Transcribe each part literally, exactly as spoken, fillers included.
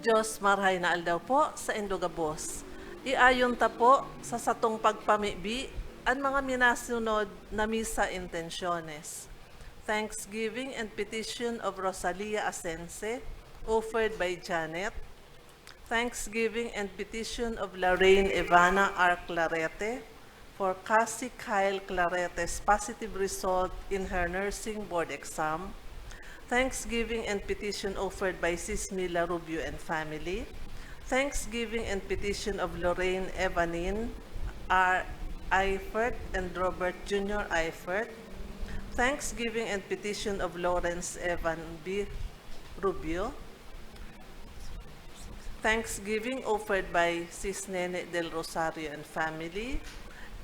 Diyos, marhay na aldaw po sa indo gabos. Iayon ta po sa satong pagpamibi an mga minasunod na misa intenciones. Thanksgiving and petition of Rosalia Asense, offered by Janet. Thanksgiving and petition of Lorraine Evana R. Clarete for Cassie Kyle Clarete's positive result in her nursing board exam. Thanksgiving and petition offered by Sis Mila Rubio and family. Thanksgiving and petition of Lorraine Evanin R. Eifert and Robert Junior Eifert. Thanksgiving and petition of Lawrence Evan B. Rubio. Thanksgiving offered by Sis Nene Del Rosario and family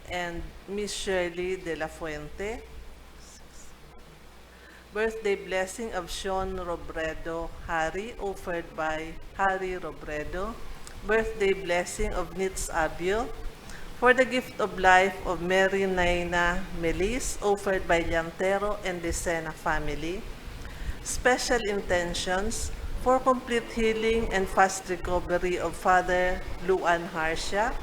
and Miss Shirley De La Fuente. Birthday blessing of Sean Robredo Hari, offered by Hari Robredo. Birthday blessing of Nitz Abio. For the gift of life of Mary Naina Melis, offered by Llantero and Decena family. Special intentions for complete healing and fast recovery of Father Luan Harsha,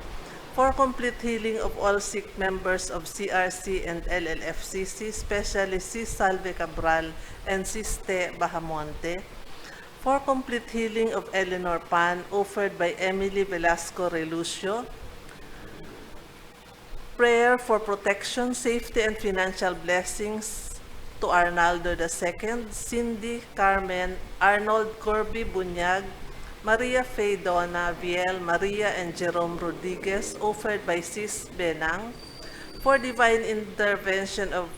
for complete healing of all sick members of C R C and L L F C C, especially Sis Salve Cabral and Sis Te Bahamonte, for complete healing of Eleanor Pan, offered by Emily Velasco Relucio, prayer for protection, safety, and financial blessings to Arnaldo the second, Cindy, Carmen, Arnold, Corby, Bunyag, Maria Faye, Donna, Viel, Maria, and Jerome Rodriguez, offered by Sis Benang, for divine intervention of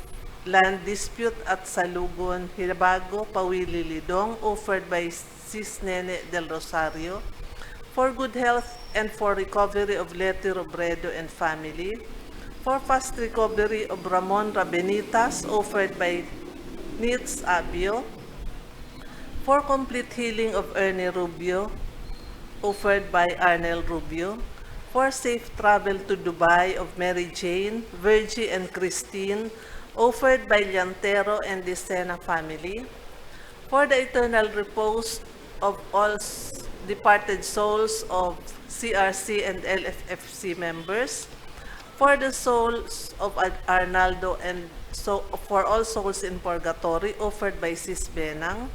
land dispute at Salugon, Hibago, Pawili, Lidong, offered by Sis Nene Del Rosario, for good health and for recovery of Leti Robredo and family, for fast recovery of Ramon Rabenitas, offered by Nitz Abio, for complete healing of Ernie Rubio, offered by Arnel Rubio, for safe travel to Dubai of Mary Jane, Virgie, and Christine, offered by Llantero and Decena family, for the eternal repose of all s-, departed souls of C R C and L F F C members, for the souls of Ar-, Arnaldo and so, for all souls in purgatory, offered by Sis Benang,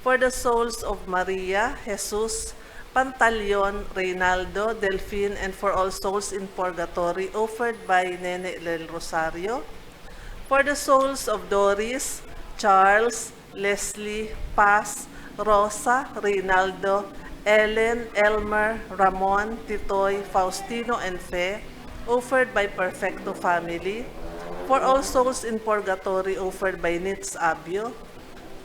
for the souls of Maria, Jesus, Pantaleon, Reynaldo, Delfin, and for all souls in purgatory, offered by Nene Del Rosario, for the souls of Doris, Charles, Leslie, Paz, Rosa, Reynaldo, Ellen, Elmer, Ramon, Titoy, Faustino, and Fe, offered by Perfecto family, for all souls in purgatory, offered by Nitz Abio,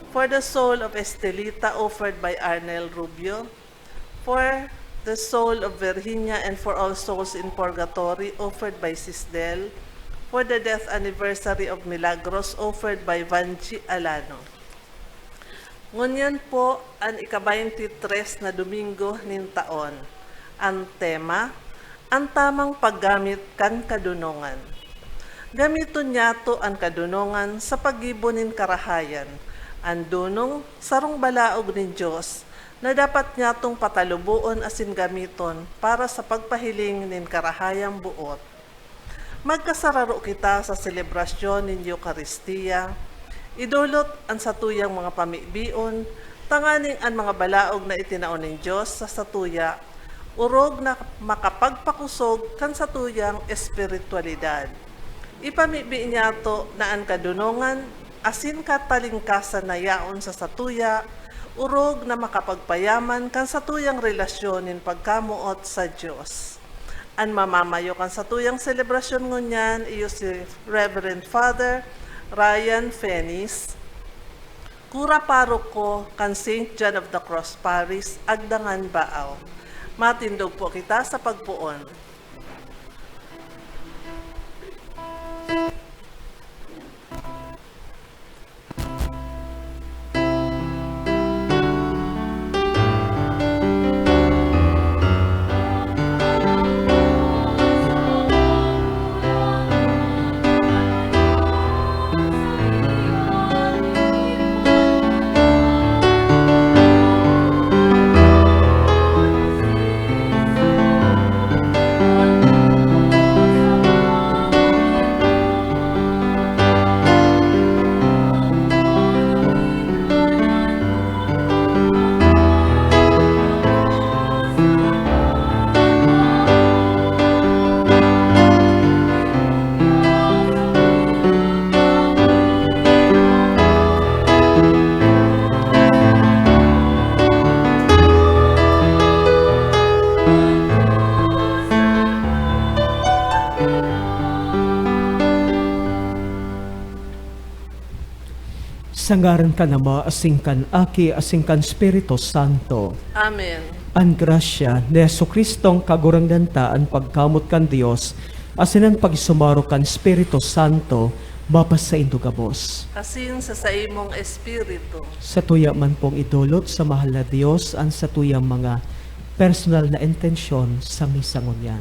for the soul of Estelita, offered by Arnel Rubio, for the soul of Virginia and for all souls in purgatory, offered by Sis Del, for the death anniversary of Milagros, offered by Vanchi Alano. Ngunyan po an ika-baynte tres na Domingo nin taon. An tema, an tamang paggamit kan kadunongan. Gamiton niyato an kadunongan sa paggibo nin karahayan. An dunong, sarong balaog nin Dios, na dapat niyatong pataluboon asin gamiton para sa pagpahiling nin karahayang boot. Magkasararo kita sa selebrasyon nin Eukaristia, idolot an satuyang mga pamibion, tanganing an mga balaog na itinao nin Dios sa satuya, orog na makapagpakosog kan satuyang espiritualidad. Ipamibi niyato na an kadunongan asin katalingkasan na yaon sa satuya, orog na makapagpayaman kan satuyang relasyon nin pagkamoot sa Dios. An mamamayo kan satuyang selebrasyon ngunyan iyo si Reverend Father Ryan Fenis, Kura Paroko kan Saint John of the Cross Parish, Agdangan, Baao. Matindog po kita sa pagpoon. Sa ngaran kan Ama, asin kan Aki, asin kan Espiritu Santo. Amen. An grasya ni Jesu-Cristong Kagurangnan ta, an pagkamoot kan Dios, asin an pagisumarog kan Espiritu Santo, mapasaindo gabos. Asin sa saimong espiritu. Satuya man pong idolot sa mahal na Dios an satuyang mga personal na intensyon sa misa ngunyan.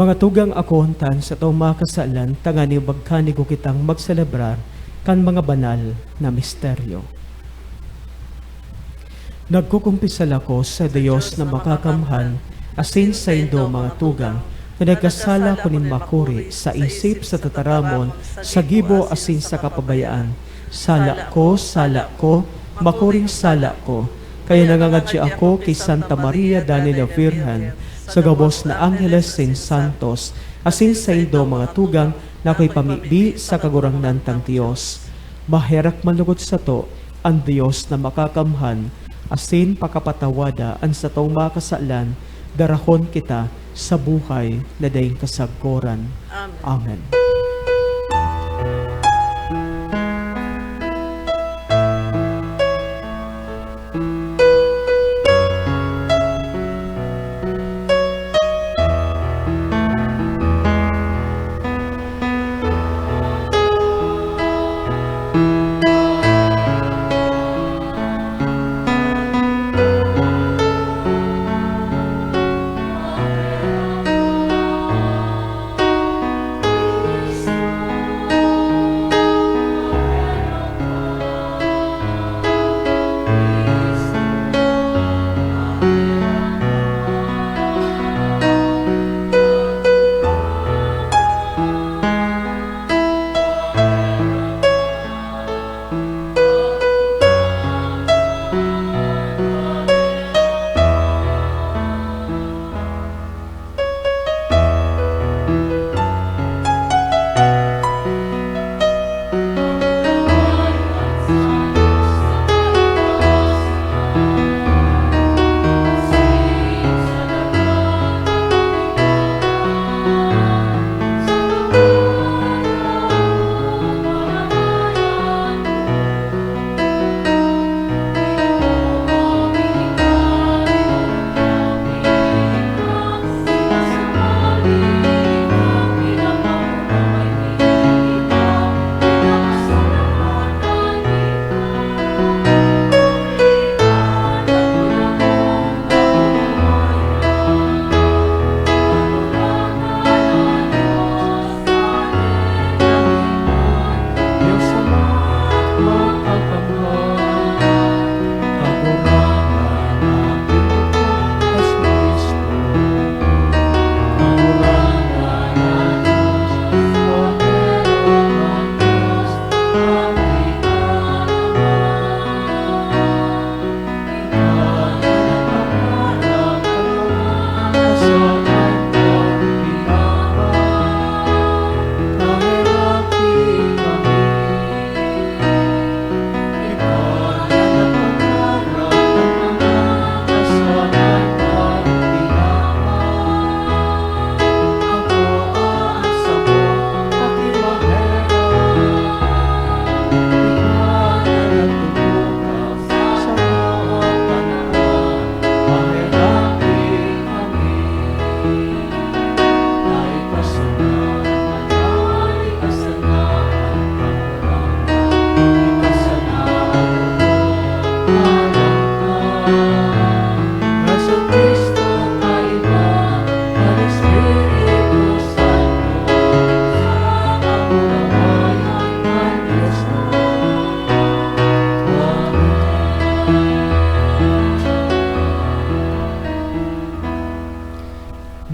Mga tugang, akoon ta an satong mga kasalan, tanganing magkanigo kitang magselebrar kan mga banal na misteryo. Nagkukumpisal ako sa Dios na makakamhan, asin saindo, mga tugang, na nagkasala ako nin makuri sa isip, sa tataramon, sa gibo, asin sa kapabayaan. Sala ko, sala ko, makuring sala ko. Kaya nangangadya ako ki Santa Maria danay na Birhen, sa gabos na angheles asin santos, asin saindo, mga tugang, na akoy pamibi sa Kagurangnan tang Dios. Maherak man logod sato an Dios na makakamhan, asin pakapatawada an satong mga kasalan, darahon kita sa buhay na daing kasagkoran. Amen. Amen.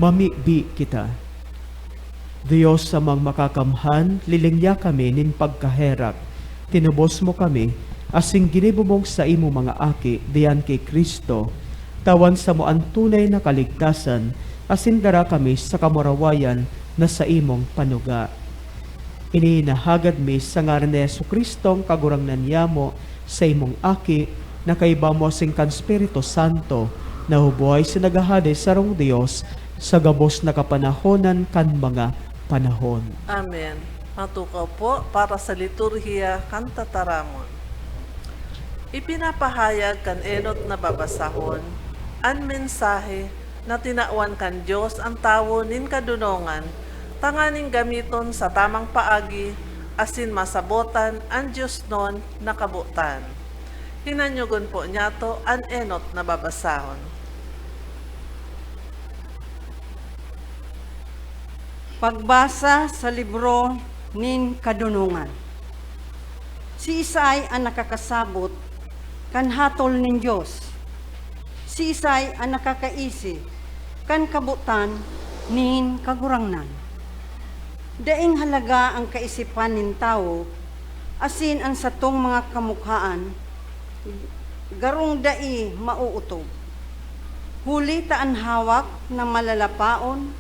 Mamibi kita. Dios Amang Makakamhan, lilingya kami nin pagkaherak. Tinubos mo kami, asin ginibo mong saimong mga aki diyan ki Cristo. Tawan samo an tunay na kaligtasan, asin dara kami sa kamurawayan na saimong panuga. Ini hinahagad mi sa ngaran ni Jesu-Cristo, an Kagurangnan niyamo, saimong Aki, na kaiba mo asin kan Espiritu Santo, na hubuhay asin naghahade sarong Dios sa gabos na kapanahonan kan mga panahon. Amen. Matukaw po para sa liturhiya kan tataramon. Ipinapahayag kan enot na babasahon an mensahe na tinawan kan Dios an tawo nin kadonongan tanganing gamiton sa tamang paagi asin masabotan an diosnon na kabotan. Hinanyogon po niyato an enot na babasahon. Pagbasa sa libro nin kadonongan. Siisay an nakakasabot kan hatol nin Dios? Siisay an nakakaisi kan kabotan nin Kagurangnan? Daing halaga an kaisipan nin tawo, asin an satong mga kamukhaan garong dai maootob. Huli ta an hawak na malalapaon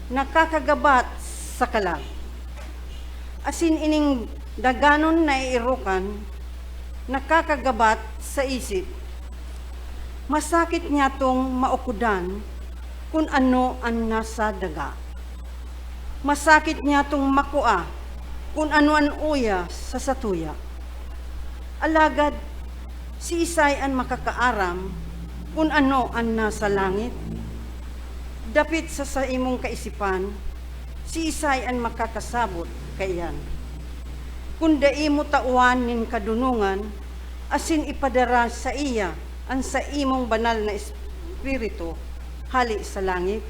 nakakagabat sa kalag, asin ining daganon na eerokan nakakagabat sa isip. Masakit niyatong maukodan kun ano an nasa daga. Masakit niyatong makua kun ano an uya sa satuya. Alagad siisay an makakaaram kun ano an nasa langit? Dapit sa saimong kaisipan, siisay an makakasabot kaiyan? Kun dai mo tawan nin kadonongan asin ipadara saiya an saimong banal na Espiritu hale sa langit?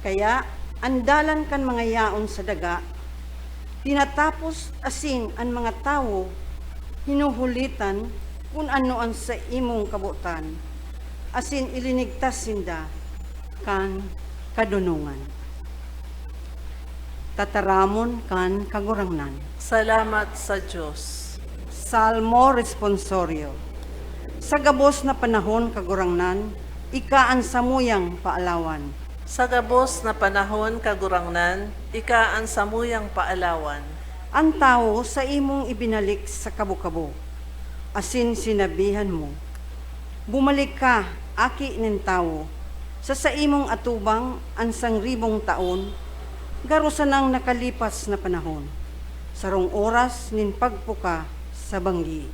Kaya an dalan kan mga yaon sa daga tinatapos, asin an mga tawo hinuhulitan kun ano an saimong kabotan, asin ilinigtas sinda kan kadonongan. Tataramon kan Kagurangnan. Salamat sa Dios. Salmo Responsorio. Sa gabos na panahon, Kagurangnan, ika an samuyang paalawan. Sa gabos na panahon, Kagurangnan, ika an samuyang paalawan. An tawo saimong ibinalik sa kabo-kabo, asin sinabihan mo, "Bumalik ka, aki nin tawo, sa saimong atubang an sangribong taon, garo sanang nakalipas na panahon, sarong oras nin pagpuka sa banggi."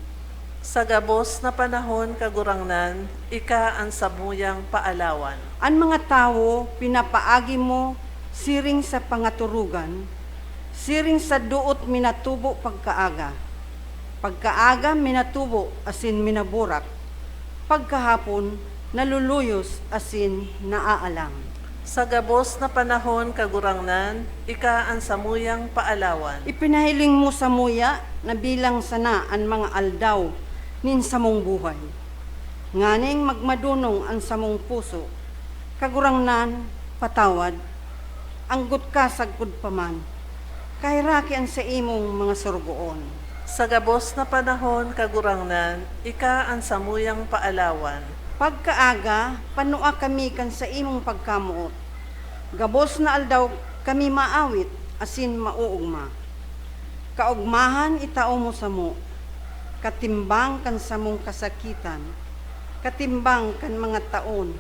Sa gabos na panahon, Kagurangnan, ika an samuyang paalawan. An mga tawo pinapaagi mo siring sa pangaturugan, siring sa doot minatubo pagkaaga. Pagkaaga minatubo asin minaburak, pagkahapon naluluyos asin naaalang. Sa gabos na panahon, Kagurangnan, ika an samuyang paalawan. Ipinahiling mo samuya na bilang sana an mga aldaw nin samong buhay, nganing magmadonong an samong puso. Kagurangnan, patawad, anggot ka sagkod pa man, kaheraki an saimong mga sorogoon. Sa gabos na panahon, Kagurangnan, ika an samuyang paalawan. Pagkaaga, panua kami kan saimong pagkamoot. Gabos na aldaw kami maawit asin maoogma. Kaogmahan itao mo samo, katimbang kan samong kasakitan, katimbang kan mga taon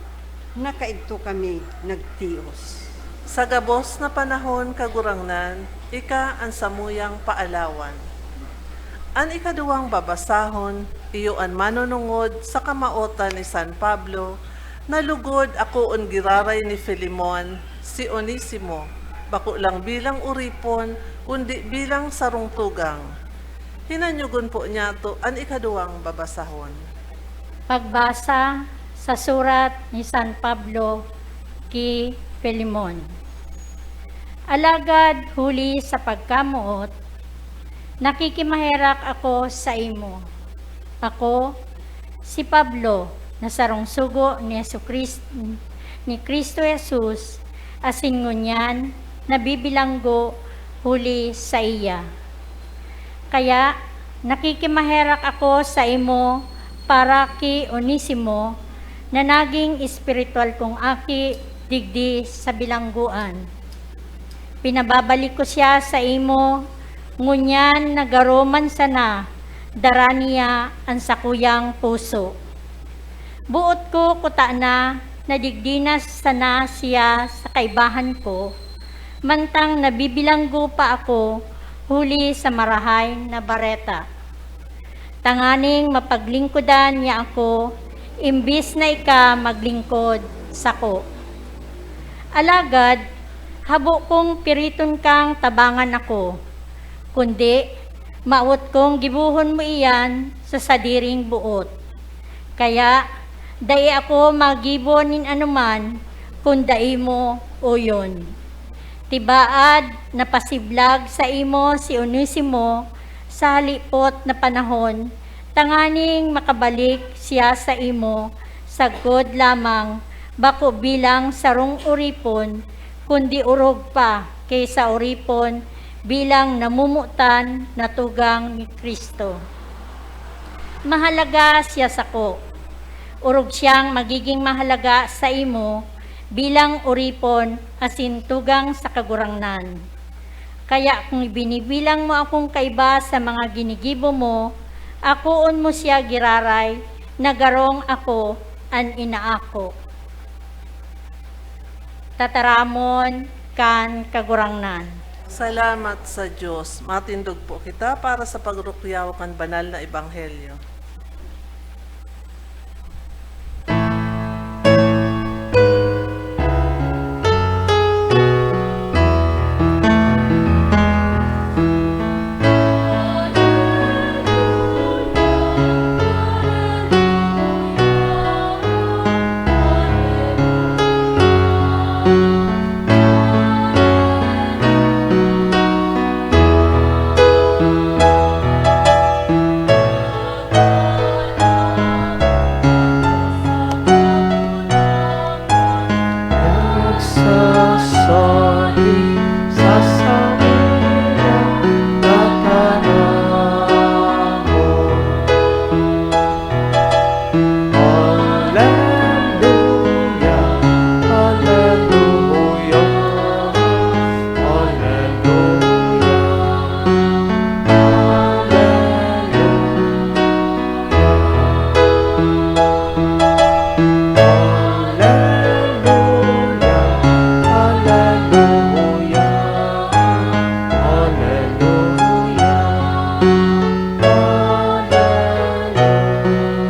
na kaidto kami nagtios. Sa gabos na panahon, Kagurangnan, ika an samuyang paalawan. An ikaduwang babasahon, iyo an manunungod sa kamaotan ni San Pablo, na lugod akoon giraray ni Filemon, si Onesimo, bako lang bilang oripon, kundi bilang sarong tugang. Hinanyogon po niyato an ikaduwang babasahon. Pagbasa sa surat ni San Pablo ki Filemon. Alagad huli sa pagkamoot, nakikimaherak ako saimo. Ako, si Pablo, na sarong sugo ni Jesu-Crist-, ni Cristo Jesus, asin ngunyan nabibilanggo huli saiya. Kaya, nakikimaherak ako saimo para ki Onesimo, na naging espiritual kong aki digdi sa bilanggoan. Pinababalik ko siya saimo, ngunyan na garo man sana, dara niya an sakuyang puso. Boot ko kutana na digdi na sana siya sa kaibahan ko, mantang nabibilanggo pa ako huli sa Marahay na Bareta, tanganing mapaglingkodan niya ako, imbis na ika maglingkod sako. Alagad, habo kong piriton kang tabangan ako, kundi mawot kong gibohon mo iyan sa sadiring boot. Kaya, dai ako magibo nin anoman kun dai mo uyon. Tibaad, napasiblag saimo si Onesimo sa halipot na panahon, tanganing makabalik siya saimo sagkod lamang, bako bilang sarong oripon, kundi orog pa ki sa oripon, bilang namomotan na tugang ni Cristo. Mahalaga siya sako. Orog siyang magiging mahalaga saimo bilang oripon asin tugang sa Kagurangnan. Kaya kun binibilang mo akong kaiba sa mga ginigibo mo, akoon mo siya giraray na garong ako an inaako. Tataramon kan Kagurangnan. Salamat sa Dios. Matindog po kita para sa pagrukyaw kan banal na ebanghelyo. Nagsasabi sa saiyang tataramon, Aleluya, aleluya, aleluya, aleluya. Aleluya, aleluya, aleluya,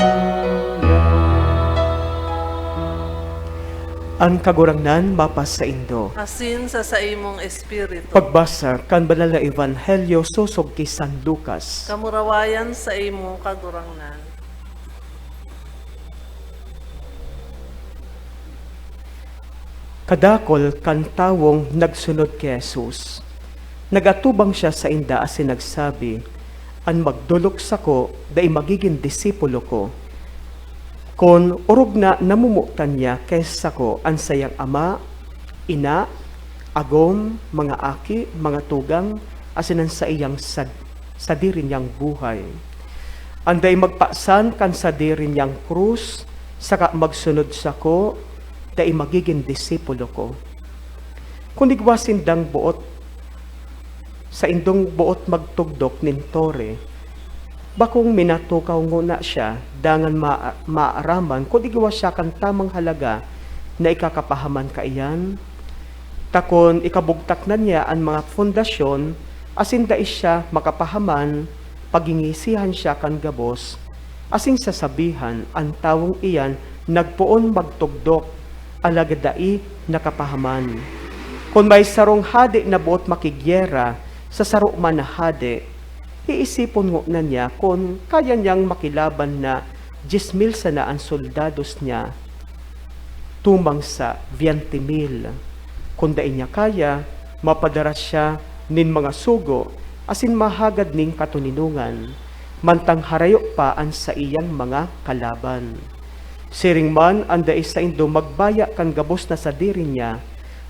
aleluya. An Kagurangnan mapasaindo. Asin sa saimong espiritu. Pagbasa kan Banal na Ebanghelyo sosog ki San Lucas. Kamurawayan saimo, Kagurangnan. Kadakul kan tawong nagsunod ki Jesus. Nag-atubang siya sainda asin nagsabi, "An magdolok sako dai magigin disipulo ko. Kun orog na namomotan niya ki sako an saiyang ama, ina, agom, mga aki, mga tugang, asin an saiyang sad-, sadiri niyang buhay. An dai magpasan kan sadiri niyang krus saka magsunod sako, dai magigin disipulo ko. Kun igwa sindang boot, saindong boot magtugdok nin tore, bakong minatukaw ngona siya, dangan ma-, maaraman kun igwa siya kan tamang halaga na ikakapahaman kaiyan? Ta kun ikabugtak na niya an mga pundasyon, asin dai siya makapahaman, pagingisihan siya kan gabos, asin sasabihan, 'An tawong iyan nagpoon magtugdok, alagad dai nakapahaman.' Kun may sarong hade na boot makigyera sa saro man na hade, iisipon ngona niya kun kaya niyang makilaban na dyes mil sana an soldados niya tumang sa byente mil. Kun dai niya kaya, mapadara siya nin mga sugo asin mahagad nin katoninongan, mantang harayo pa an saiyang mga kalaban. Siring man, an dai saindo magbaya kan gabos na sadiri niya,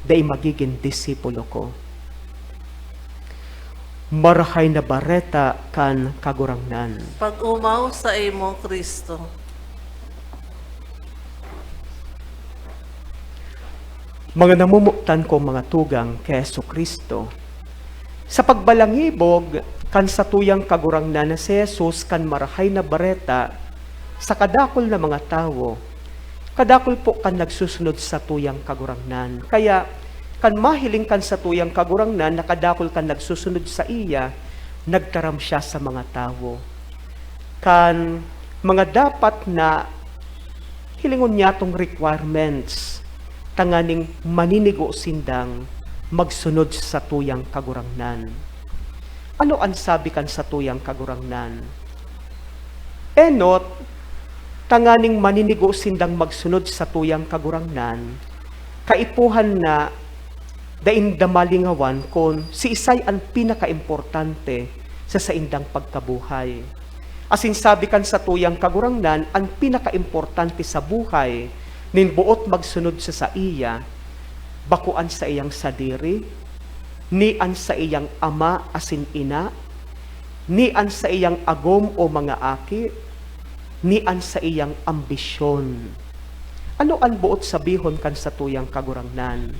dai magigin disipulo ko." Marahay na Bareta kan Kagurangnan. Pag-omaw saimo, Cristo. Mga namomotan kong mga tugang ki Jesu-Cristo, sa pagbalangibog kan satuyang Kagurangnan na si Jesus kan Marahay na Bareta sa kadakul na mga tawo, kadakul po kan nagsusunod sa satuyang Kagurangnan. Kaya, kan mahiling kan satuyang Kagurangnan na kadakul kan nagsusunod saiya, nagtaram siya sa mga tawo kan mga dapat na hilingon niyatong requirements tanganing maninigo sindang magsunod sa satuyang Kagurangnan. Ano an sabi kan satuyang Kagurangnan? Enot, tanganing maninigo sindang magsunod sa satuyang Kagurangnan, kaipuhan na dai ninda malingawan kun siisay an pinakaimportante sa saindang pagkabuhay. Asin sabi kan satuyang Kagurangnan, an pinakaimportante sa buhay nin boot magsunod sa saiya, bako an saiyang sadiri, ni an saiyang ama asin ina, ni an saiyang agom o mga aki, ni an saiyang ambisyon. Ano an boot sabihon kan satuyang Kagurangnan?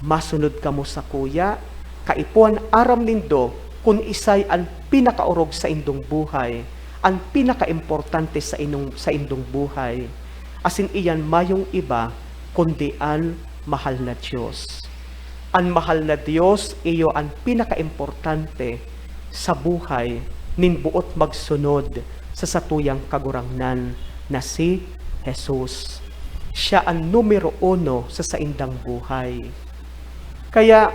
Masunod kamo sakuya, kaipuhan aram nindo kun isay an pinakaorog saindong buhay, an pinakaimportante sa inong, saindong buhay, asin iyan mayong iba kundi an mahal na Dios. An mahal na Dios iyo an pinakaimportante sa buhay nin boot magsunod sa satuyang Kagurangnan na si Jesus. Siya an numero uno sa saindang buhay. Kaya,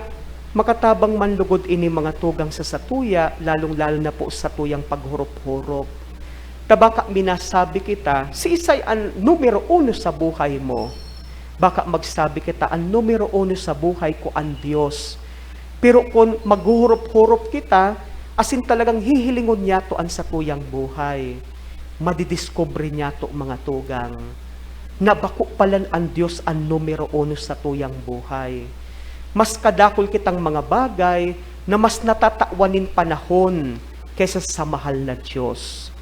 makatabang man lugod ini mga tugang sa satuya, lalong-lalo na po sa satuyang paghurop-hurop. Ta baka minasabi kita, siisay an numero uno sa buhay mo? Baka magsabi kita, an numero uno sa buhay ko an Dios. Pero kun maghuhurop-hurop kita, asin talagang hihilingon niyato an satuyang buhay, madidiskubre niyato, mga tugang, na bako palan an Dios an numero uno sa satuyang buhay. Mas kadakul kitang mga bagay na mas natatawan nin panahon kaysa sa mahal na Dios.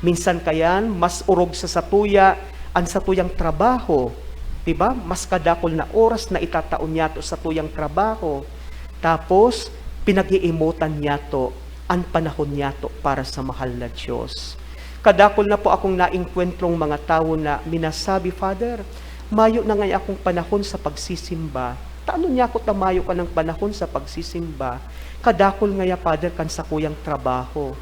Minsan kayan, mas orog sa satuya an satuyang trabaho, di ba? Mas kadakul na oras na itatao niyato sa satuyang trabaho. Tapos, pinag-iimotan niyato an panahon niyato para sa mahal na Dios. Kadakul na po akong naengkwentrong mga tawo na minasabi, "Father, mayo na ngaya akong panahon sa pagsisimba." Ta ano niya ako ta mayo ka ng panahon sa pagsisimba? Kadakul ngaya, Father, kan sakuyang trabaho.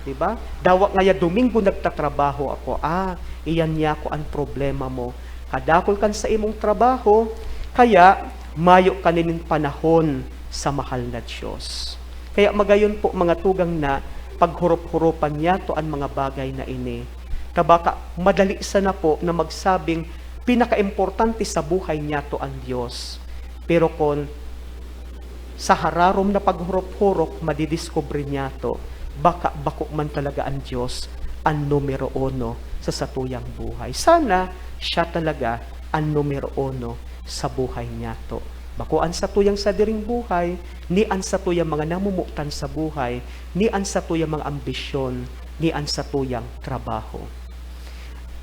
Di ba? Dawa ngaya Domingo nagtatrabaho ako. Ah, iyan niya ako an problema mo. Kadakul kan sa imong trabaho, kaya mayo ka nin panahon sa mahal na Dios. Kaya magayon po, mga tugang, na paghurop-huropan niyato an mga bagay na ini. Ta baka madali sana po na magsabing pinakaimportante sa buhay niyato an Dios. Pero kun sa hararom na paghurop-hurop, madidiskubre niyato, baka bako man talaga an Dios an numero uno sa satuyang buhay. Sana siya talaga an numero uno sa buhay niyato. Bako an satuyang sadiring buhay, ni an satuyang mga namomotan sa buhay, ni an satuyang mga ambisyon, ni an satuyang trabaho.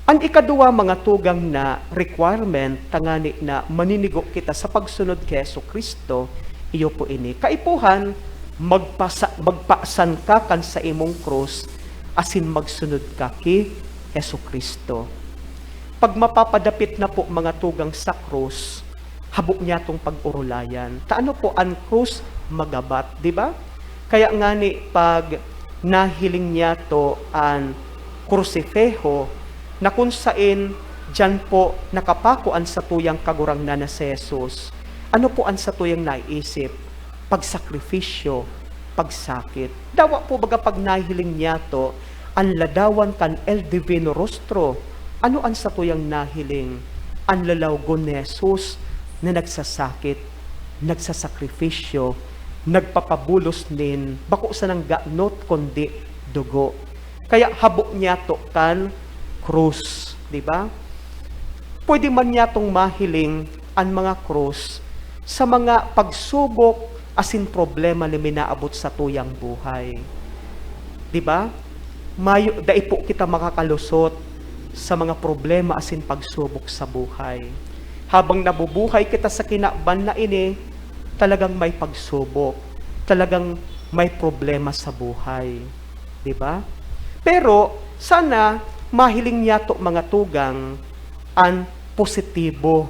An ikaduwa, mga tugang, na requirement tangani na maninigo kita sa pagsunod ki Jesu-Cristo, iyo po ini. Kaipuhan, magpasa-, magpasan ka kan saimong krus asin magsunod ka ki Jesu-Cristo. Pag mapapadapit na po, mga tugang, sa krus, habo niyatong pag-orolayan. Ta ano po, an krus magabat, di ba? Kaya ngani, pag nahiling niyato an krusifiho, na kun saen diyan po nakapako an satuyang Kagurangnan na si Jesus, ano po an satuyang naiisip? Pagsakripisyo, pagsakit. Dawa po baga pag nahiling niyato an ladawan kan El Divino Rostro, ano an satuyang nahiling? An lalawgon ni Jesus na nagsasakit, nagsasakripisyo, nagpapabulos nin bako sanang ganot kundi dugo. Kaya habo niyato kan krus, di ba? Pwede man niyatong mahiling an mga krus sa mga pagsubok asin problema na minaabot sa tuyang buhay. Di ba? Mayo, dai po kita makakalusot sa mga problema asin pagsubok sa buhay. Habang nabubuhay kita sa kinaban na ini, talagang may pagsubok, talagang may problema sa buhay. Di ba? Pero sana mahiling niyato, mga tugang, an positibo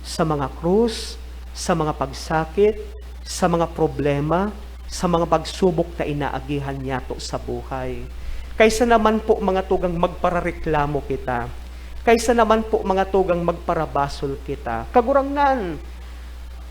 sa mga krus, sa mga pagsakit, sa mga problema, sa mga pagsubok na inaagihan niyato sa buhay. Kaysa naman po, mga tugang, magparareklamo kita. Kaysa naman po, mga tugang, magparabasol kita. Kagurangnan,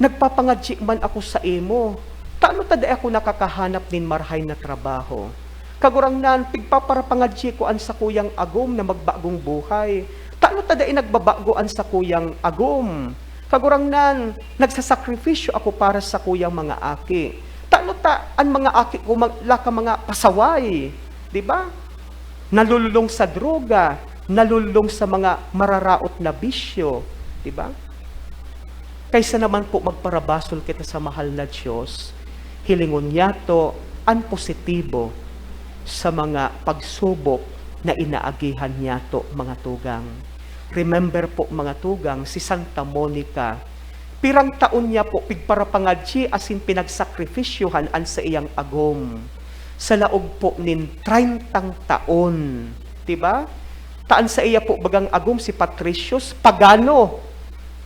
nagpapangadyi man ako saimo. Tano ta dai ako nakakahanap nin marahay na trabaho? Kagurangnan, pigpaparapangadyi ko an sakuyang agom na magbagong buhay. Tano ta dai nagbabago an sakuyang agom? Kagurangnan, nagsasakripisyo ako para sa sakuyang mga aki. Tano ta an mga aki ko mag-, laka mga pasaway, di ba? Nalululong sa droga, nalululong sa mga mararaot na bisyo, di ba? Kaysa naman po magparabasol kita sa mahal na Diyos, hilingon niyato an positibo sa mga pagsubok na inaagihan niyato, mga tugang. Remember po, mga tugang, si Santa Monica, pirang taon niya po pigparapangadyi asin pinagsakripisyohan an saiyang agom sa laog po nin treyntang taon, di ba? Ta an saiya po bagang agom si Patricius, pagano,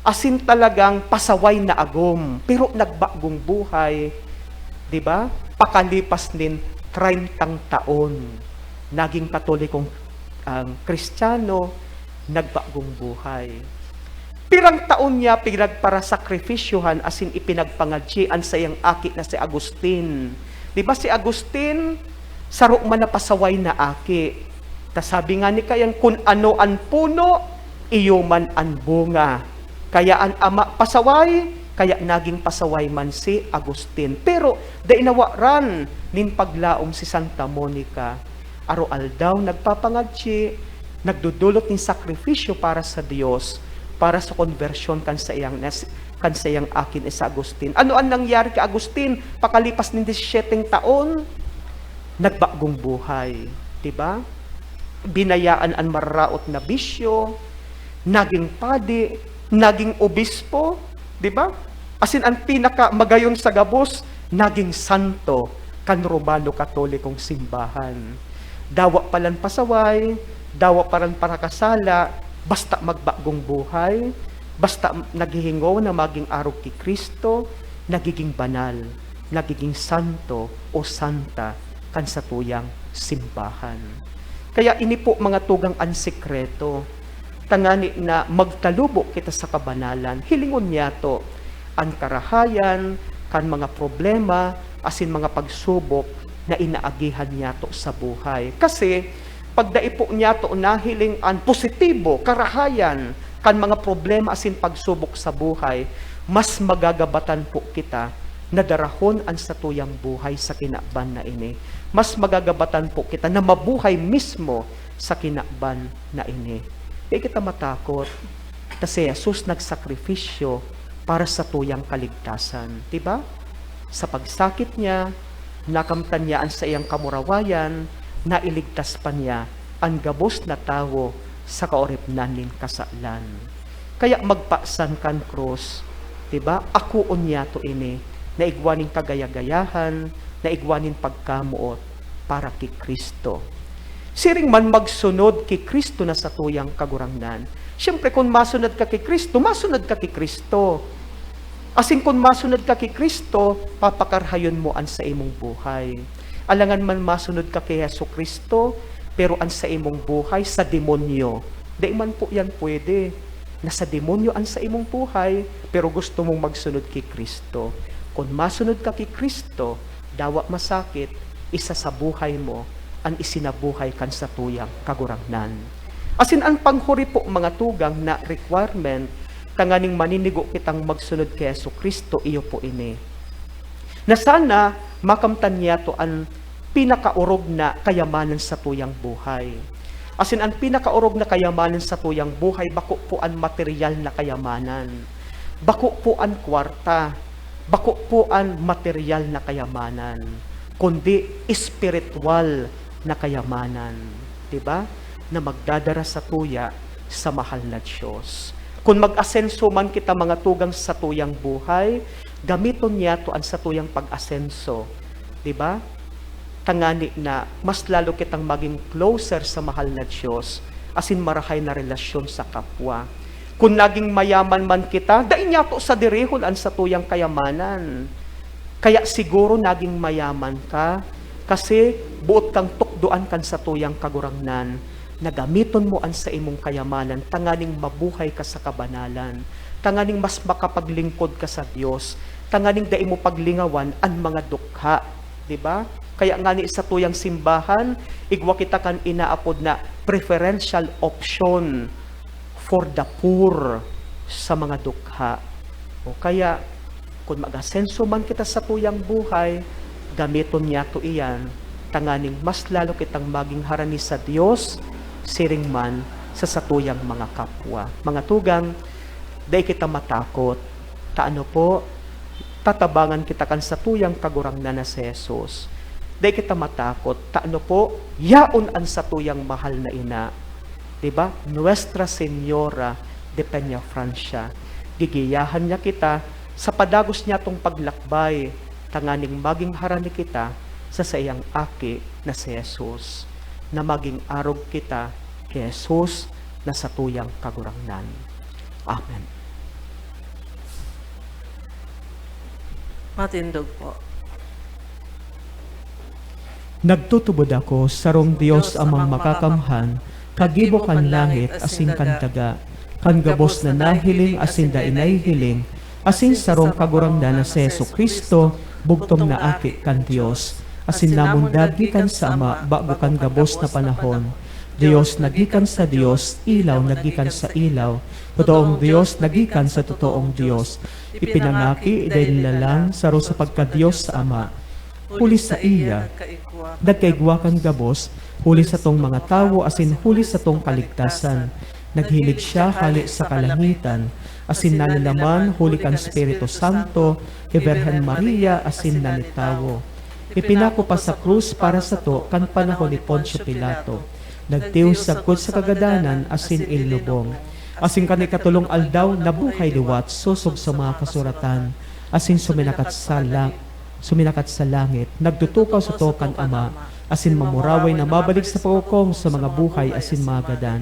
asin talagang pasaway na agom, pero nagbagong buhay, di ba? Pakalipas nin treyntang taon, naging Katolikong, ang Kristiyano, nagbagong buhay. Pirang taon niya pinagparasakripisyohan asin ipinagpangadyi an saiyang aki na si Agustin. Di ba si Agustin, saro man na pasaway na aki? Ta sabi nga ni Cayan, "Kun ano an puno, iyo man an bunga." Kaya an ama pasaway, kaya naging pasaway man si Agustin. Pero dai nawaran nin paglaom si Santa Monica. Aroaldaw nagpapangadyi, nagdodolot nin sakrifisyo para sa Dios, para sa konbersyon kan saiyang nas-, kan saiyang aki na si Agustin. Ano an nangyari ki Agustin pakalipas nin disisiete taon? Nagbagong buhay, di ba? Binayaan an mararaot na bisyo, naging padi, naging obispo, di ba? Asin an pinakamagayon sa gabos, naging santo kan Romano Katolikong Simbahan. Dawa palan pasaway, dawa palan parakasala, basta magbagong buhay, basta naghihingaw na maging arog ki Cristo, nagiging banal, nagiging santo o santa kan satuyang simbahan. Kaya ini po, mga tugang, an sekreto, tangani na magtalubo kita sa kabanalan. Hilingon niyato an karahayan kan mga problema asin mga pagsubok na inaagihan niyato sa buhay. Kasi, pag dai po niyato nahiling an positibo, karahayan kan mga problema asin pagsubok sa buhay, mas magagabatan po kita na darahon an satuyang buhay sa kinaban na ini. Mas magagabatan po kita na mabuhay mismo sa kinaban na ini. Dai kita matakot, ta si Jesus nagsakripisyo para sa tuyang kaligtasan, di ba? Sa pagsakit niya, nakamtan niya an saiyang kamurawayan, nailigtas pa niya an gabos na tawo sa kaoripnan nin kasalan. Kaya magpasan kan krus, di ba? Akoon niyato ini, na igwa nin kagaya-gayahan, na igwa nin pagkamoot para ki Cristo. Siring man magsunod ki Cristo na satuyang Kagurangnan. Siyempre, kun masunod ka ki Cristo, masunod ka ki Cristo. Asin kun masunod ka ki Cristo, papakarahayon mo an saimong buhay. Alangan man masunod ka ki Jesu-Cristo, pero an saimong buhay sa demonyo, dai man po yan pwede. Nasa demonyo an saimong buhay, pero gusto mong magsunod ki Cristo. Kun masunod ka ki Cristo, dawa masakit, isa sa buhay mo an isinabuhay kan satuyang Kagurangnan. Asin an panghuri po, mga tugang, na requirement tanganing maninigo kitang magsunod ki Jesu-Cristo, iyo po ini, na sana makamtan niyato an pinakaorog na kayamanan sa tuyang buhay. Asin an pinakaorog na kayamanan sa tuyang buhay, bako po an materyal na kayamanan, bako po an kwarta, bako po an materyal na kayamanan, kundi espiritual na kayamanan, di ba? Na magdadara satuya sa mahal na Diyos. Kun mag-asenso man kita, mga tugang, sa satuyang buhay, gamiton niyato an satuyang pag-asenso, di ba? Tangani na mas lalo kitang maging closer sa mahal na Dios asin marahay na relasyon sa kapwa. Kun naging mayaman man kita, dai niyato sadirihon an satuyang kayamanan. Kaya siguro naging mayaman ka kasi boot kang tukdoan kan satuyang Kagurangnan na gamiton mo an saimong kayamanan tanganing mabuhay ka sa kabanalan, tanganing mas makapaglingkod ka sa Dios, tanganing dai mo paglingawan an mga dukha, di ba? Kaya ngani sa tuyang simbahan, igwa kita kan inaapod na preferential option for the poor sa mga dukha. O kaya, kun mag-asenso man kita sa tuyang buhay, gamiton niyato iyan tanganing mas lalo kitang maging harani sa Dios, siring man sa satuyang mga kapwa. Mga tugang, dai kita matakot. Ta ano po, tatabangan kita kan satuyang Kagurangnan na si Jesus. Dai kita matakot. Ta ano po, yaon an satuyang mahal na ina. Di ba? Nuestra Señora de Peñafrancia. Gigiyahan niya kita sa padagos niyatong paglakbay, tanganing maging harani kita sa saiyang Aki na si Jesus, na maging arog kita ki Jesus na satuyang Kagurangnan. Amen. Matindog po. Nagtutubod ako sa sarong Dios Amang Makakamhan, kagibo kan langit asin kan daga, kan gabos na nahiling asin dai nahihiling, asin sarong Kagurangnan na si Jesu-Cristo, bugtong na Aki kan Dios, asin namundag gikan sa Ama bago kan gabos na panahon. Dios na gikan sa Dios, ilaw na gikan sa ilaw, totoong Dios na gikan sa totoong Dios. Ipinangaki, dai nilalang, saro sa pagka-Dios sa Ama. Huli saiya, nagkaigwa kan gabos, huli satong mga tawo asin huli satong kaligtasan. Naghilig siya hale sa kalangitan, asin nalalaman huli kan Espiritu Santo, ki Birhen Maria, asin nani tawo. Ipinako pa sa krus para sato kan panahon ni Poncio Pilato. Nagtios sagkod sa kagadanan asin inlubong. Asin kan ikatolong aldaw nabuhay liwat sosog sa mga kasuratan, asin suminakat sa la-, suminakat sa langit, nagtutukaw sato kan Ama, asin mamuraway na mabalik sa paghukom sa mga buhay asin mga gadan.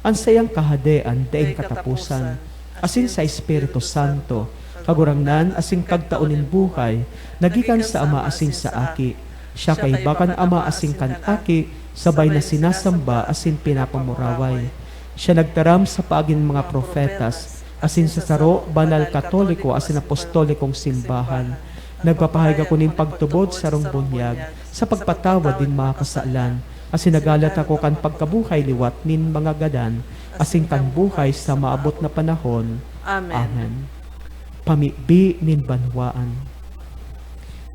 An saiyang kahadean daing kataposan, asin sa Espiritu Santo, Kagurangnan asin Kagtao nin buhay, na gikan sa Ama asin sa Aki. Siya kaiba kan Ama asin kan Aki, sabay na sinasamba asin pinapamuraway. Siya nagtaram sa paagi nin mga propetas, asin sa saro, banal, katoliko asin apostolikong simbahan. Nagpapahiga ako nin pagtubod sarong bunyag sa pagpatawad nin mga kasalan, asin naghalat ako kan pagkabuhay liwat nin mga gadan, asin kan buhay sa maabot na panahon. Amen. Amen. Pamibi nin banwaan.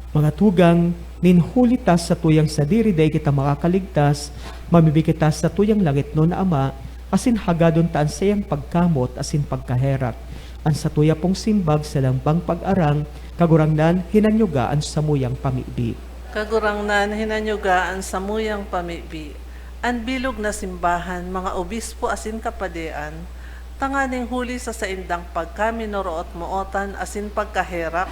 Mga tugang, nin huli ta satuyang sadiri dai kita makakaligtas, mamibi kita satuyang langitnon na Ama, asin hagadon ta an saiyang pagkamot asin pagkaherak. An satuya pong simbag sa lambang pag-arang, Kagurangnan, hinanyuga an samuyang pamibi. Kagurangnan, hinanyuga an samuyang pamibi. An bilog na simbahan, mga obispo asin kapadean, tanganing huli sa saindang pagkaminoroot-mootan asin pagkaherak,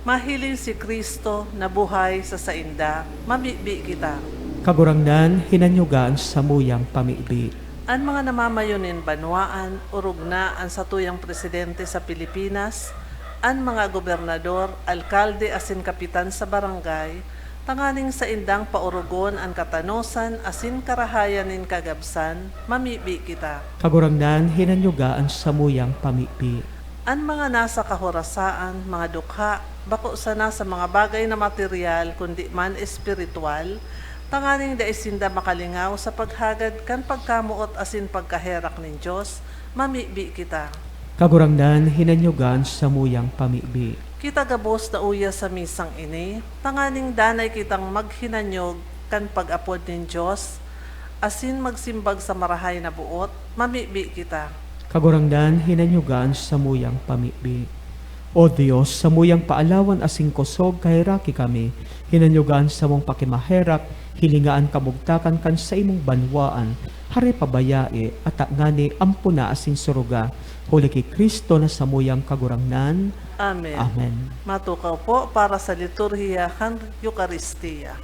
mahiling si Cristo na buhay sa sainda, mamibi kita. Kagurangnan, hinanyuga an samuyang pamibi. An mga namamayo nin banwaan, orog na an satuyang presidente sa Pilipinas, an mga gobernador, alkalde asin kapitan sa barangay, tanganing saindang paorogon an katanosan asin karahayan nin kagabsan, mamibi kita. Kagurangnan, hinanyuga an samuyang pamibi. An mga nasa kahorasaan, mga dukha, bako sana sa mga bagay na materyal, kundi man espiritual, tanganing dai sinda makalingaw sa paghagad kan pagkamoot asin pagkaherak nin Dios, mamibi kita. Kagurangnan, hinanyuga an samuyang pamibi. Kita gabos nauya sa misang ini, tanganing danay kitang maghinanyog kan pag-apod nin Dios, asin magsimbag sa marahay na boot, mamibi kita. Kagurangnan, hinanyuga an samuyang pamibi. O Dios, samuyang paalawan asin kosog, kaheraki kami, hinanyuga an samong pakimaherak, Hilinga an kabugtakan kan saimong banwaan, hare pa bayae, ata ngani ampona asin suruga, huli ki Cristo na samuyang Kagurangnan. Amen. Amen. Matukaw po para sa liturhiya kan Eukaristia.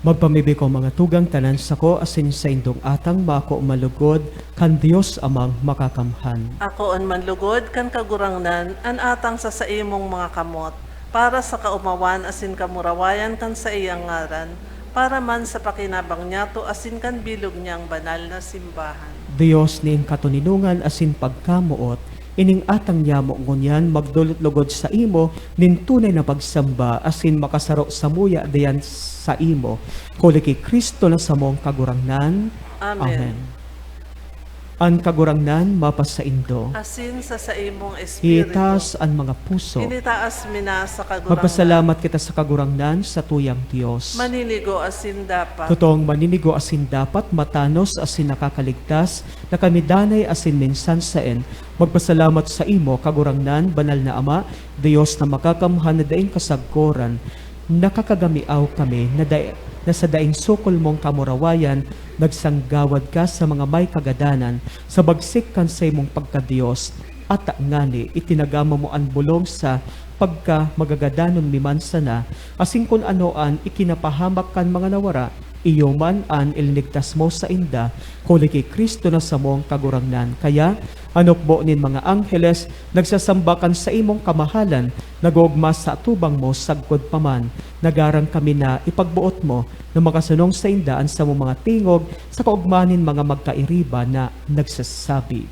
Magpamibi ko, mga tugang, tanan sako asin saindong atang mako malugod kan Dios Amang Makakamhan. Akoon man lugod kan Kagurangnan an atang sa saimong mga kamot, para sa kaomawan asin kamurawayan kan saiyang ngaran, para man sa pakinabang niyato asin kan bilog niyang banal na simbahan. Dios nin katoninongan asin pagkamoot, ining atang nyamo ngunyan magdolot lugod saimo nin tunay na pagsamba asin makasaro samuya diyan saimo, huli ki Cristo na samong Kagurangnan. Amen. Amen. An Kagurangnan mapasaindo. Asin sa saimong espiritu. Itaas an mga puso. Initaas mi na sa Kagurangnan. Magpasalamat kita sa Kagurangnan, sa tuyang Dios. Maninigo asin dapat. Totoong maninigo asin dapat, matanos asin nakakaligtas, na kami danay asin minsan saen magpasalamat saimo, Kagurangnan, Banal na Ama, Dios na Makakamhan na daing kasagkoran. Nakakagamiaw kami na dai-, na sa daing sukol mong kamurawayan, nagsanggawad ka sa mga may kagadanan, sa bagsik kan saimong pagka-Dios. Ata ngani, itinagama mo an bolong sa pagkamagagadanon mi man sana, asin kun ano an ikinapahamak kan mga nawara, iyo man an ilinigtas mo sainda, huli ki Cristo na samong Kagurangnan. Kaya, an hukbo nin mga angheles nagsasamba kan saimong kamahalan, nag-oogma sa atubang mo sagkod pa man. Nagarang kami na ipagboot mo na makasunong sainda an samong mga tingog sa kaogmahan nin mga magkairiba na nagsasabi.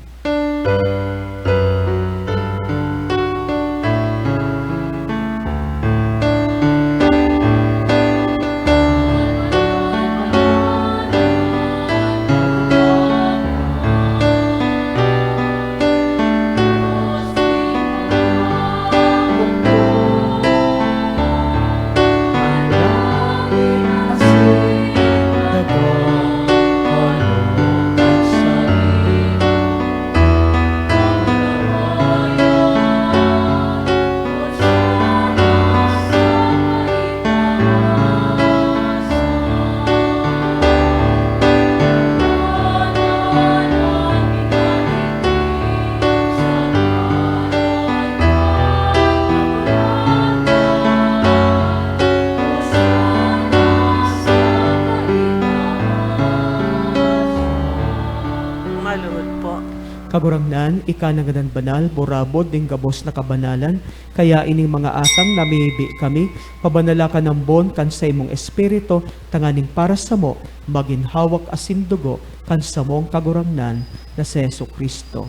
Maluhod po. Kagurangnan, ika na ngadan banal, burabod nin gabos na kabanalan, kaya ining mga atang namibi kami, pabanala ka nambon kan saimong Espiritu, tanganing para samo magin hawak asin dugo kan samong Kagurangnan na si Jesu-Cristo.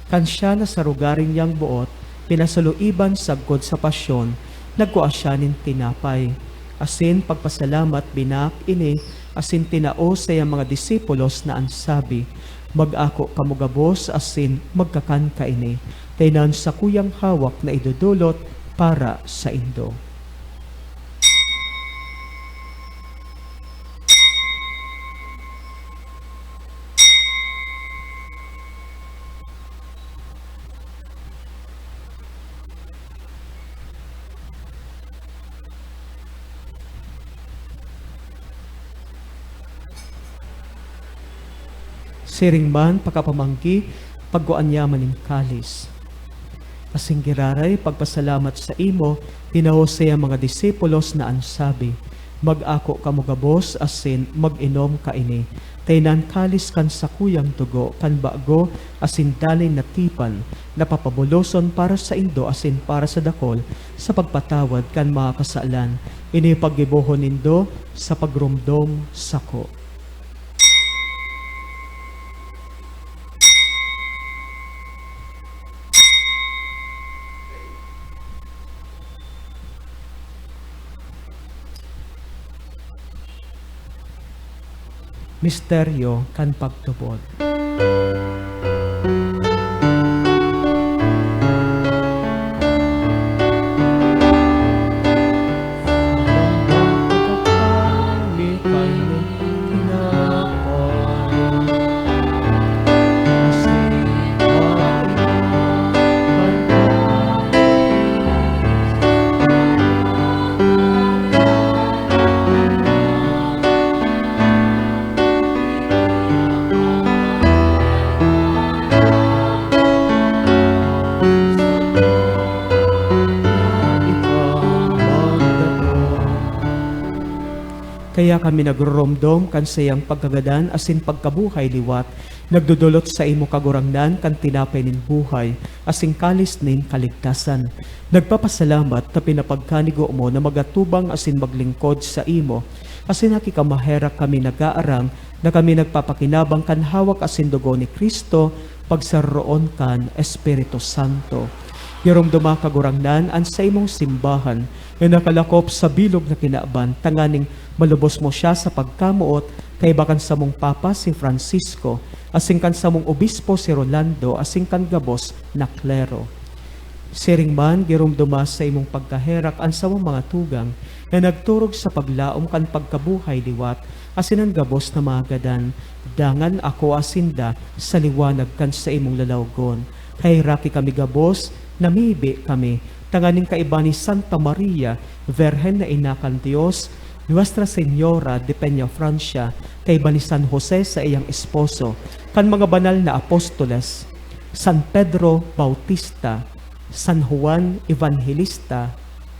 Kan siya nasarugaring niyang boot, pinasaloiban sagkod sa pasyon, nagkua siya nin tinapay, asin pagpasalamat, binaak ini, asin tinao sa iyang mga disipulos na an sabi, "Mag-ako kamo gabos asin magkakan kaini, ta inan sakuyang hawak na idodolot para saindo." Siring man, pakapamanggi, pagkuan niya man nin kalis. Asin giraray pagpasalamat saimo, tinao sa iyang mga disipulos na an sabi, "Mag-ako kamo gabos asin mag-inom kaini, ta inan kalis kan sakuyang dugo kan bago asin dalin na tipan, na papabuloson para saindo asin para sa dakol sa pagpatawad kan mga kasalan. Ini paggibohon nindo sa pagromdom sako." Misteryo kan pagtubod. Kaya kami nagroromdom kan saiyang pagkagadan asin pagkabuhay liwat, nagdodolot saimo, Kagurangnan, kan tinapay nin buhay asin kalis nin kaligtasan. Nagpapasalamat ta pinapagkanigo mo na magatubang asin maglingkod saimo, asin haki ka maherak kami nag-aarang na kami nagpapakinabang kan hawak asin dugo ni Cristo, pagsaroroon kan Espiritu Santo. Giromdoma, Kagurangnan, an saimong simbahan na nakalakop sa bilog na kinaban, tanganing malubos mo siya sa pagkamoot kaiba kan samong Papa, si Francisco, asin kan samong Obispo, si Rolando, asin kan gabos na klero. Siring man, giromdoma sa imong pagkaherak an samong mga tugang na nagturog sa paglaom kan pagkabuhay liwat, asin an gabos na mga gadan. Dangan akoa sinda sa liwanag kan saimong lalawgon. Kaheraki kami gabos, namibi kami, tanganing kaiba ni Santa Maria, Birhen na Ina kan Dios, Nuestra Señora de Peñafrancia, kaiba ni San Jose sa iyang esposo, kan mga banal na apostoles, San Pedro Bautista, San Juan Evangelista,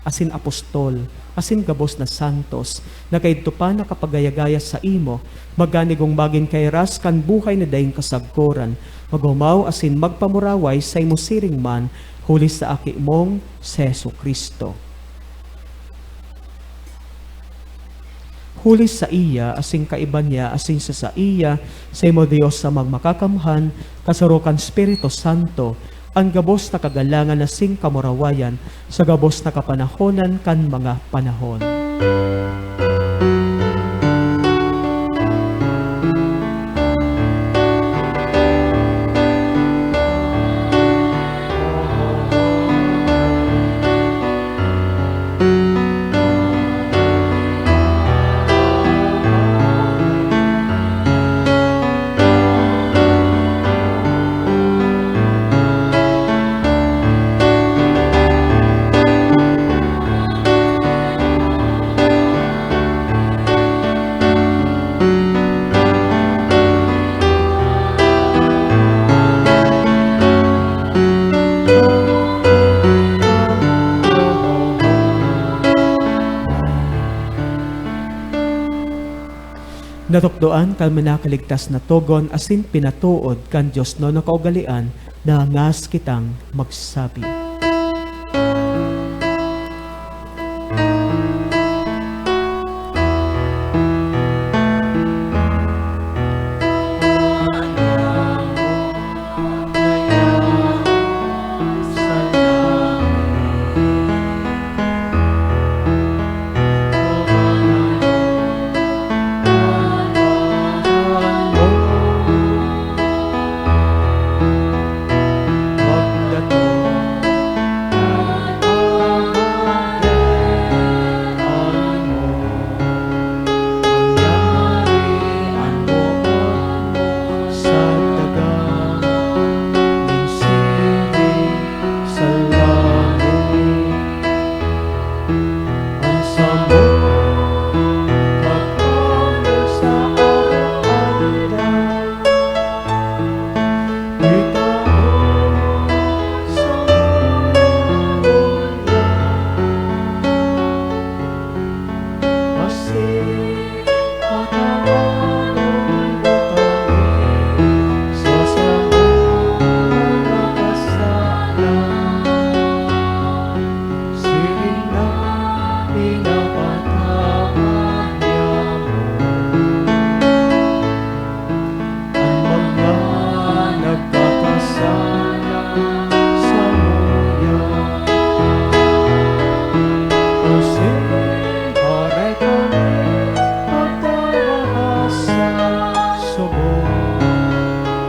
asin apostol, asin gabos na santos, na kaidto pa nakapagaya-gaya saimo, maganigong magin kairas kan buhay na daing kasagkoran, maghumaw asin magpamuraway saimo siring man, huli sa Aki mong si Jesu-Cristo. Huli saiya, asin kaiba niya, asin sa saiya, saimo Dios Amang Makakamhan, kasaro kan Espiritu Santo, an gabos na kagalangan asin kamurawayan, sa gabos na kapanahonan kan mga panahon. Natukdoan kan minakaligtas na togon asin pinatood kan diosnon na kaugalean, nahangas kitang magsabi. An mga nagkakasala samuya, asin haray kami pagtawa sa subong,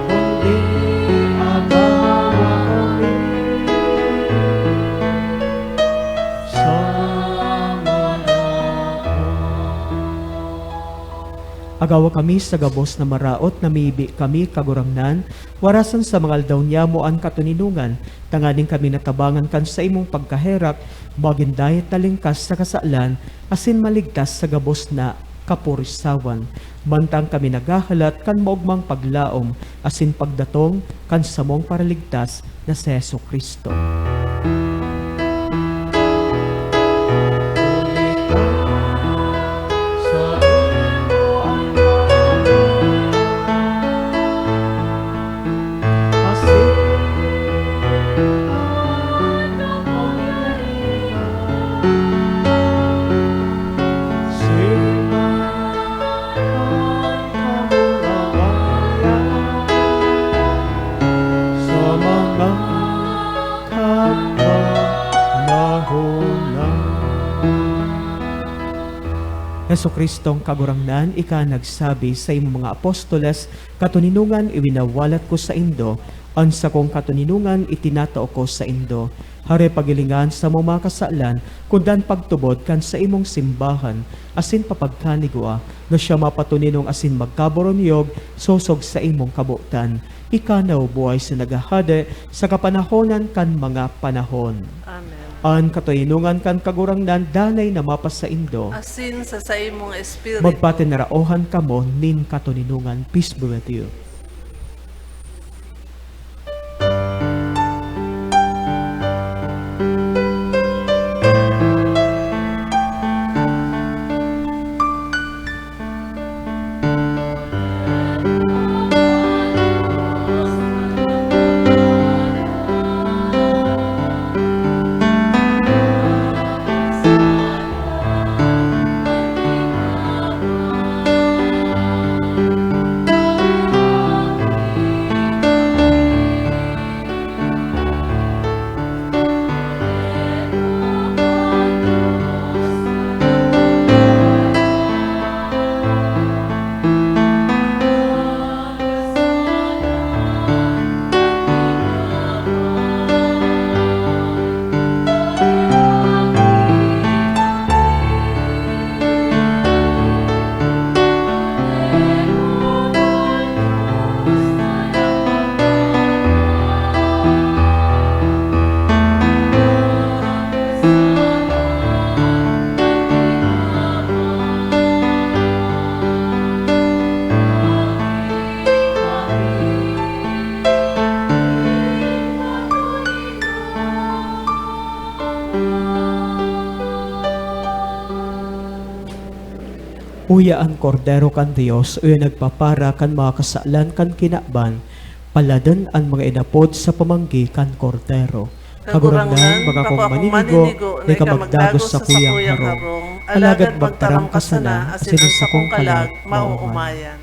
kundi agawa kami sa maraot. Agawa kami sa gabos na maraot na mibi kami, Kagurangnan, warasan sa mga aldaw niyamo an katoninongan, tanganing kami natabangan kan saimong pagkaherak, magin dayat talingkas sa kasalan, asin maligtas sa gabos na kapurisawan, mantang kami naghahalat kan maogmang paglaom asin pagdatong kan samong Paraligtas na si Jesu-Cristo. Sa mga kapanahon na. Jesu-Cristong Kagurangnan, ika nagsabi saimong mga apostoles, "Katoninongan iwinawalat ko saindo, an sakong katoninongan itinatao ko saindo." Hare paghilinga an samong mga kasalan, kundan pagtubod kan saimong simbahan, asin papagkanigwa, na siya mapatoninong asin magkaboronyog, sosog saimong kabotan. Ika na, O buhay sa naghahade, sa kapanahonan kan mga panahon. Amen. An katoninongan kan Kagurangnan danay na mapasaindo. Asin sa saimong espiritu. Magpatinaraohan kamo nin katoninongan. Peace be with you. Uya an Kordero kan Dios, uya nagpapara kan mga kasalan kan kinaban, paladon an mga inapod sa pamanggi kan Kordero. Kagurangnan, bako akong maninigo, na ika magdagos sa sakuyang harong, alagad magtaram ka sana, asin an sakong kalag maoomayan.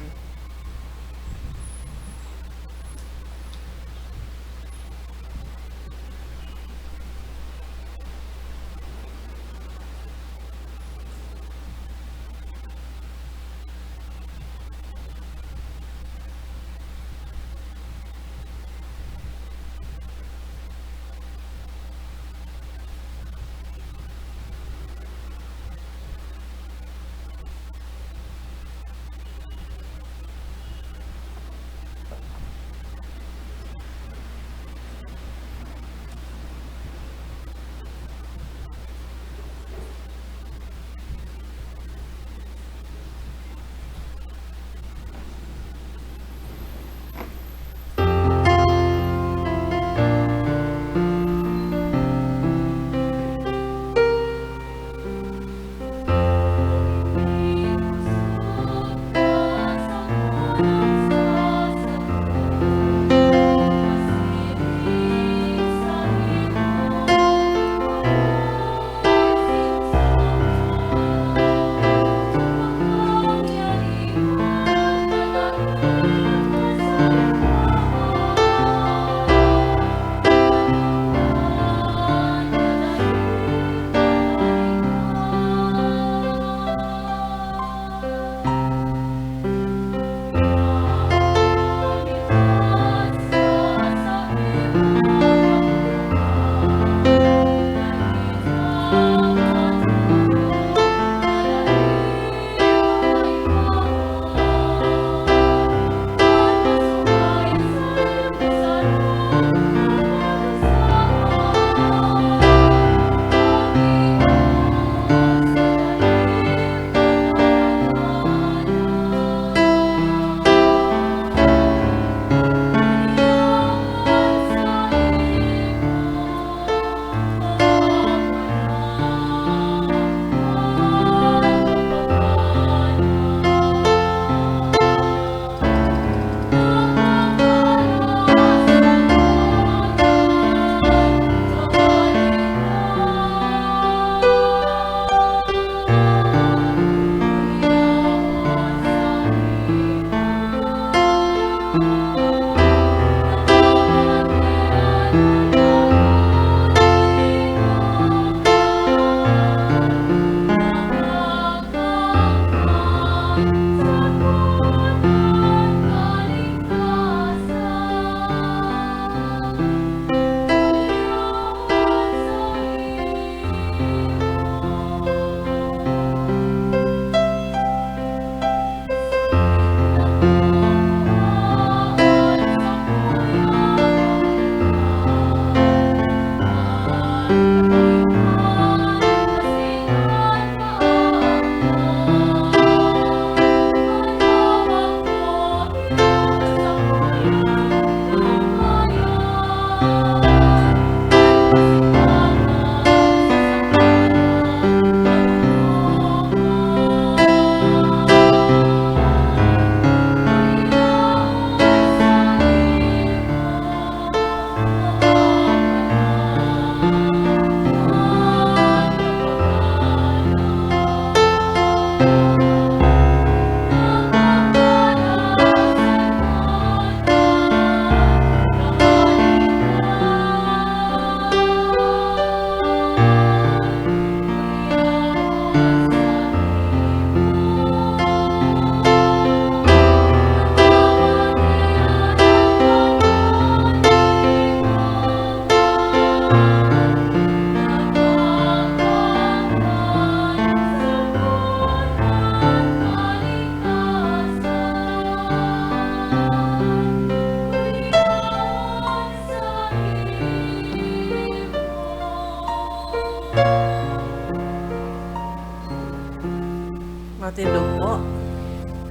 Matindog po.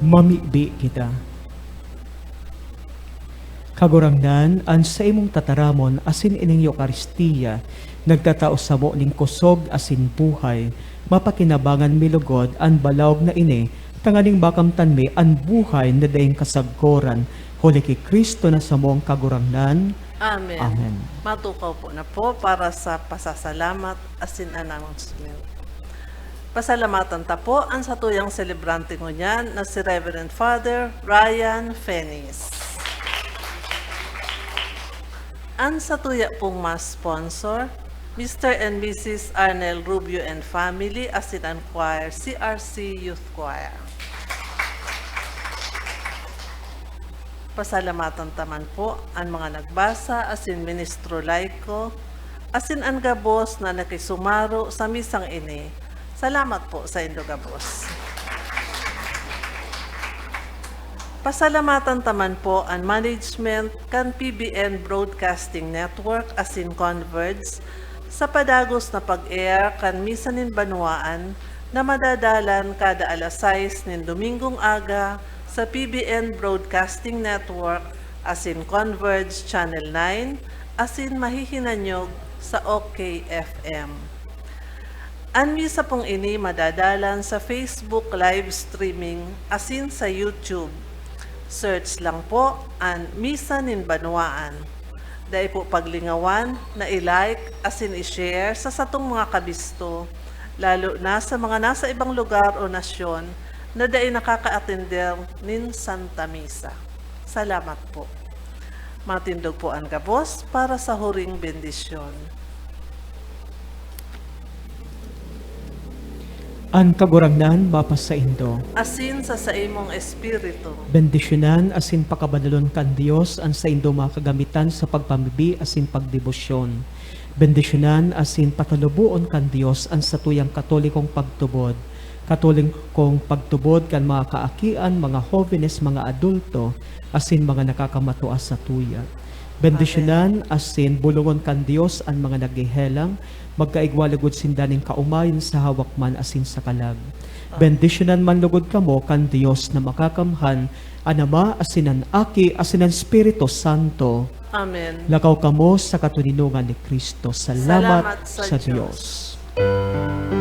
Mamibi kita. Kagurangnan, an saimong tataramon asin ining Eukaristia nagtatao samo nin kusog asin buhay. Mapakinabangan mi logod an balaog na ini tanganing makamtan mi an buhay na daing kasagkoran, huli ki Cristo na samong Kagurangnan. Amen. Amen. Matukaw po na po para sa pasasalamat asin announcement. Pasalamatan ta po an satuyang selebrante ngunyan na si Reverend Father Ryan Fenis. An satuya pong mass sponsor, Mister and Missus Arnel Rubio and family, asin an choir, C R C Youth Choir. Pasalamatan ta man po an mga nagbasa asin ministro laiko, asin an gabos na nakisumaro sa misang ini. Salamat po saindo gabos. Pasalamatan ta man po an management kan P B N Broadcasting Network asin Converge sa padagos na pag-air kan Misa nin Banwaan na madadalan kada alas sais nin Domingong aga sa P B N Broadcasting Network asin Converge Channel nine asin mahihinanyog sa OK F M. An misa pong ini madadalan sa Facebook live streaming asin sa YouTube. Search lang po an Misa nin Banwaan. Dai po paglingawan na i-like asin i-share sa satong mga kabisto, lalo na sa mga nasa ibang lugar o nasyon na dai nakakaatender nin Santa Misa. Salamat po. Matindog po an gabos para sa huring bendisyon. An Kagurangnan mapasaindo. Asin sa saimong espiritu. Bendisyonan asin pakabanalon kan Dios an saindo mga kagamitan sa pagpamibi asin pagdebosyon. Bendisyonan asin pataluboon kan Dios an satuyang katolikong pagtubod, katolikong pagtubod kan mga kaakian, mga hobenes, mga adulto, asin mga nakakamatua sa tuya. Bendisyonan asin bulongon kan Dios an mga naghehelang, magkaigwa lugod sinda nin kaomayan sa hawak man asin sa kalag. Bendisyonan man lugod kamo kan Dios na Makakamhan, an Ama asin an Aki asin an Espiritu Santo. Amen. Lakaw kamo sa katoninongan ni Cristo. Salamat, Salamat sa sa Dios. Dios.